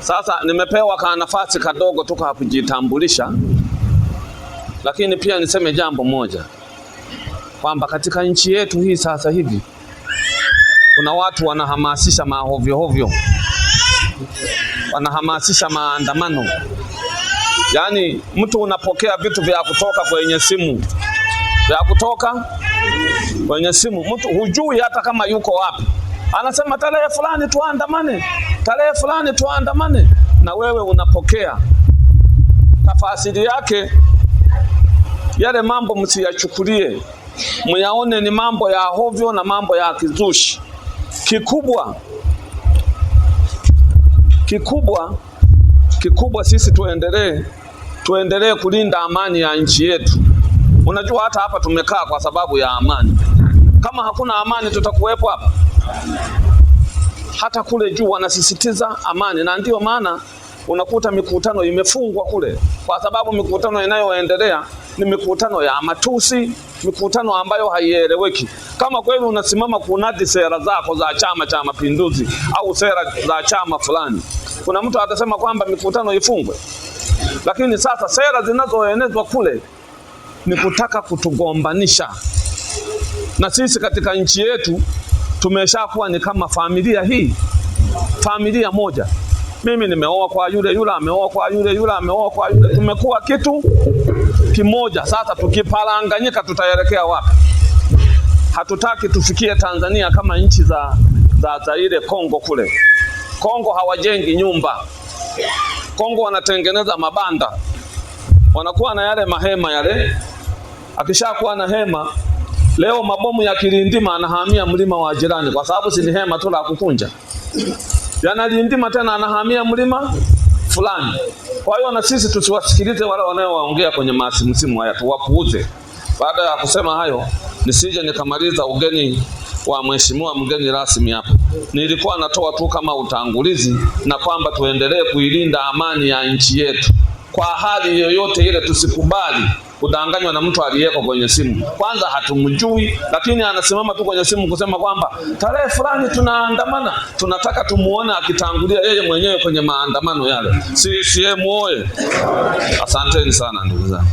Sasa nimepewa ka nafasi kadogo tu ka kujitambulisha, lakini pia niseme jambo moja kwamba katika nchi yetu hii sasa hivi kuna watu wanahamasisha mahovyohovyo, wanahamasisha maandamano. Yaani mtu unapokea vitu vya kutoka kwenye simu, vya kutoka kwenye simu, mtu hujui hata kama yuko wapi, anasema tarehe fulani tuandamane, tarehe fulani tuandamane, na wewe unapokea. Tafasiri yake yale mambo msiyachukulie, myaone ni mambo ya hovyo na mambo ya kizushi. Kikubwa kikubwa kikubwa, sisi tuendelee kulinda amani ya nchi yetu. Unajua hata hapa tumekaa kwa sababu ya amani. Kama hakuna amani, tutakuwepo hapa? Hata kule juu wanasisitiza amani, na ndiyo maana unakuta mikutano imefungwa kule, kwa sababu mikutano inayoendelea ni mikutano ya matusi, mikutano ambayo haieleweki. Kama kweli unasimama kunadi sera zako za Chama cha Mapinduzi au sera za chama fulani, kuna mtu atasema kwamba mikutano ifungwe? Lakini sasa sera zinazoenezwa kule ni kutaka kutugombanisha, na sisi katika nchi yetu tumeshakuwa ni kama familia hii, familia moja. Mimi nimeoa kwa yule, yule ameoa kwa yule, yule ameoa kwa yule, tumekuwa kitu kimoja. Sasa tukiparanganyika tutaelekea wapi? Hatutaki tufikie Tanzania kama nchi za ile Kongo kule. Kongo hawajengi nyumba, Kongo wanatengeneza mabanda, wanakuwa na yale mahema yale. Akishakuwa na hema leo mabomu ya Kilindima anahamia mlima wa jirani, kwa sababu si ni hema tu la kukunja yanalindima tena anahamia mlima fulani. Kwa hiyo na sisi tusiwasikilize wale wanaoongea kwenye masimusimu haya, tuwapuuze. Baada ya kusema hayo, nisije nikamaliza ugeni wa mheshimiwa mgeni rasmi hapa. Nilikuwa natoa tu kama utangulizi, na kwamba tuendelee kuilinda amani ya nchi yetu kwa hali yoyote ile, tusikubali kudanganywa na mtu aliyeko kwenye simu. Kwanza hatumjui, lakini anasimama tu kwenye simu kusema kwamba tarehe fulani tunaandamana. Tunataka tumuone akitangulia yeye mwenyewe kwenye maandamano yale. CCM oye! Asanteni sana ndugu zangu.